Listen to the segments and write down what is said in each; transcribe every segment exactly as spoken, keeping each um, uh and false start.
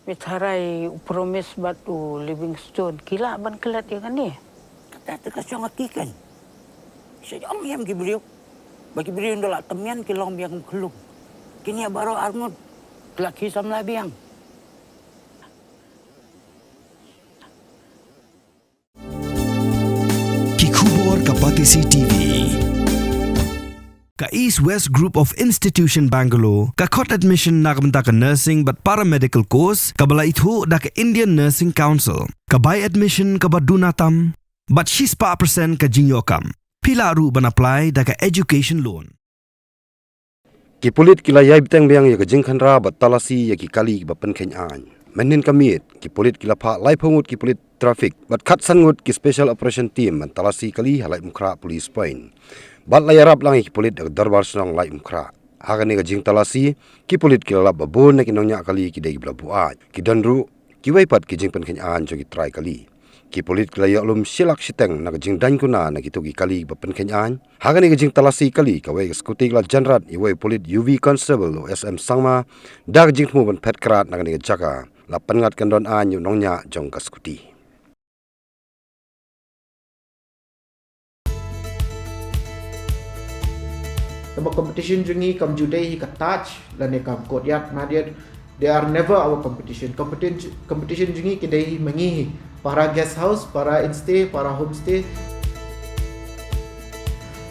Pynharai u Promise bad u Livingstone ki lah ban klet ïa kane. Kata te ka shong ha ki kan. Sha ong ïam ki briew. Ba ki briew nda la temian ki long biang khlung. Kine baroh arngut. Ki la ki samla biang. Ki khubor ka Batesi T V. Ka East West Group of Institution Bangalore ka khot admission na ka bynta ka nursing bad paramedical course kaba la ithuh da ka Indian Nursing Council. Ka bai admission kaba duna tam bad shispah percent ka jingïoh kam. Phi lah ruh ban apply da ka education loan. Ki pulit ki la ïai bteng biang ïa ka jingkhynra bad talasi ïa ki kali kiba pynkheiñ aiñ. Mynhynnin ka miet, ki pulit ki la phah laiphew ngut ki pulit traffic bad khatsan ngut ki special operation team ban talasi kali ha Laitumkhrah Police Point. Bad la ïarap lang ïa ki pulit da ka Dorbar Shnong Laitumkhrah. Ha kane ka jingtalasi, ki pulit ki la lap ba bun na ki nongñiah kali ki dei kiba la buaid. Ki don ruh kiwei pat ki jingpynkheiñ aiñ jong ki trai kali. Ki pulit ki la ïoh lum shi lak shiteng na ka jingdaiñ kuna na kito ki kali ba pynkheiñ aiñ. Ha kane ka jingtalasi kali, kawei ka skuti ka la janrat ïa uwei u pulit U V Constable u S M Sangma da ka jingthmu ban phet krad na kane ka jaka. La pynngat kyndon aiñ ïa u nongñiah jong ka skuti. Tangba competition jong ngi kam ju dei hi ka Taj lane ka Courtyard Marriott. They are never our competition. Competition, competition jong ngi ki dei hi ma ngi hi. Para guest house, para instay, para homestay.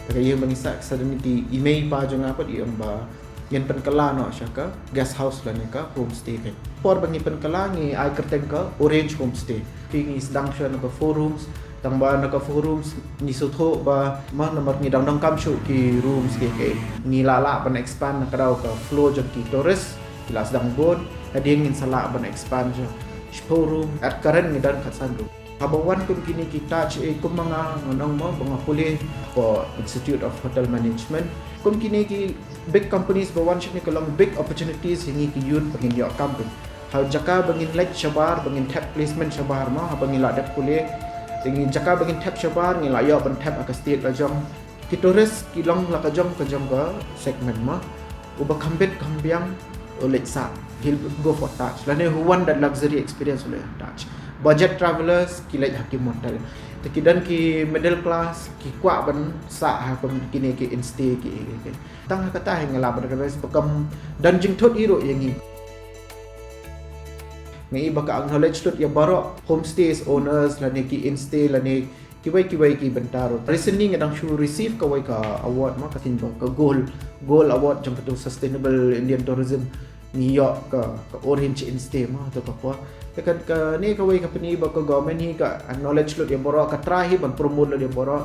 Te ka ïa ma ngi sa, sa dang ki i mei i pa jong nga pat i ong ba ngin pynkylla noh sha ka guest house lane ka homestay ka. Por ba ngi pynkylla ngi ai kyrteng ka Orange Homestay. Phi ngi sdang sha na ka four rooms, tangba na ka four rooms ngi sngewthuh ba ma namar ngi dang donkam shuh ki rooms ki, ki ngi lah lah ban expand na ka daw ka flow jong ki tourist ki la sdang bun, hadien ngin sa lah ban expand sha shiphew room, at current ngi don khatsan room. Haba wan kum kine ki Taj, eh, kum ma nga ngan ong mo ba nga pule ko Institute of Hotel Management. Kum kine ki big companies ba wan shane ka long big opportunities ïa ngi ki youth ba ngin ïoh kam pyn. Ha jaka ba ngin leit shabar, ba ngin thep placement shabar mo, haba ngi la dep pule. Te ngi jaka ba ngin thep shabar, ngi la ïoh ban thep ha ka state la jong. Ki tourist ki long la ka jong ka jong ka segment mo. Uba kham bit kham biang u leit sah, he'll go for Taj. Lane who want that luxury experience u leit ha Taj. Budget travelers ki leit ha ki motel. Te ki don ki middle class ki kwah ban sah ha kum kine ki instay ki, ki, ki. Tang ha kata hi nga lah ban advise ba kam don jingthut hi ruh ïa ngi. Nga i ba ka acknowledge lut ïa baroh homestays owners lane ki instay lane kiwei kiwei ki bynta ruh. Recently nga dang shu receive kawei ka award mo, ka theme ba ka gold, gold award jong katu Sustainable Indian Tourism. Ngi ïoh ka, ka Orange Instay mo, to ka por. Te ka, kane kawei ka pyni ba ka government hi ka acknowledge lut ïa baroh, ka try hi ban promote lut ïa baroh.